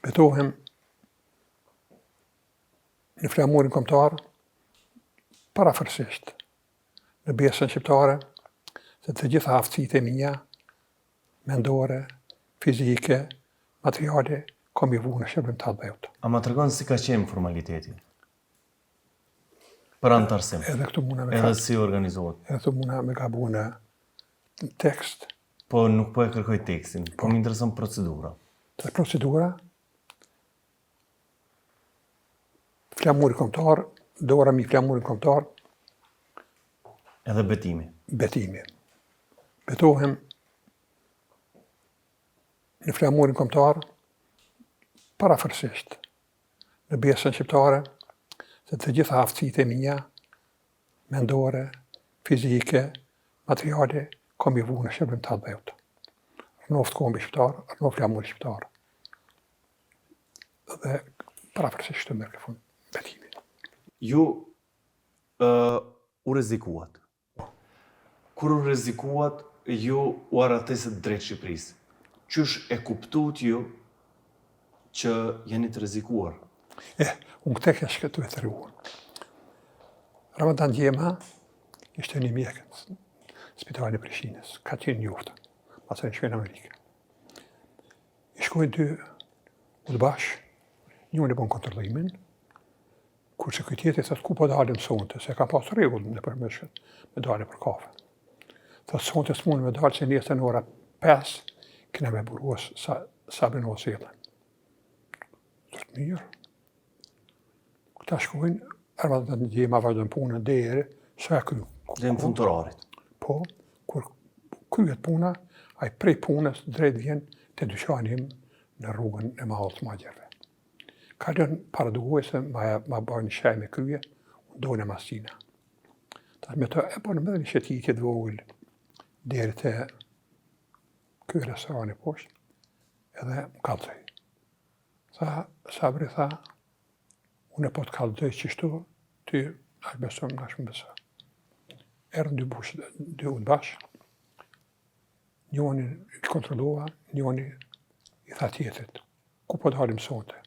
Betohem në flamurin kombëtar parafërsisht në besën shqiptare se të gjitha aftësitë e mia mendore, fizike, materiale, kom i vu në shërbim të atdheut. A ma tregon si ka qenë formaliteti? Për anëtarësim. Edhe këtu muna me Edhe si organizohet. Edhe këtu muna me gabu në tekst. Po nuk po e kërkoj tekstin, po, po më intereson procedura. Të procedura, flamuri kombëtar, dora mi flamurin kombëtar. Edhe betimi. Betimi. Betohem në flamurin kombëtar parafërsisht në besën shqiptare se të gjitha aftësitë e mia mendore, fizike, materiale, kom i vu në shërbim të atdheut. Rrnoftë kombi shqiptar, rrnoftë flamuri shqiptar. Dhe parafërsisht kështu merr fund betimi. Ju uh, u rrezikuat. Kur u rrezikuat, ju u arratisët drejt Shqipërisë. Qysh e kuptuat ju që jeni të rrezikuar? Eh, unë këtë kesh këtu e të Ramadan Djema ishte një mjek në spitalin e Prishtinës, ka qenë njoftën, pastaj shkoi në Amerikë. I shkojnë dy udbash, njëri bon kontrollimin, kurse ky tjetri thotë ku po dalim sonte, se ka pas rregull nëpër meshët me dalë për kafe. Thotë sonte s'mund me dalë se nesër në ora 5 kena me burgos sa Sabri Novosellën. Thotë mirë. Këta shkojnë, Ramadan Djema vazhdon punën deri sa e kry. Deri në fund të orarit. Po, kur kryhet puna, ai prej punës drejt vjen te dyqani im në rrugën e mahallës Muhaxhirëve. Kalon para dugojë se ma, ma bën një shenjë me krye, unë dole mas tina. Tash me të e bënë edhe një shëtitje të vogël deri te ky restorani poshtë, edhe më kallzoi. Tha, Sabri tha, unë po të kallzoj qështu, ti nash besom, nash më beso. Erdhën dy bush, dy udbash, njoni i kontrollova, njoni i tha tjetrit, ku po dalim sonte?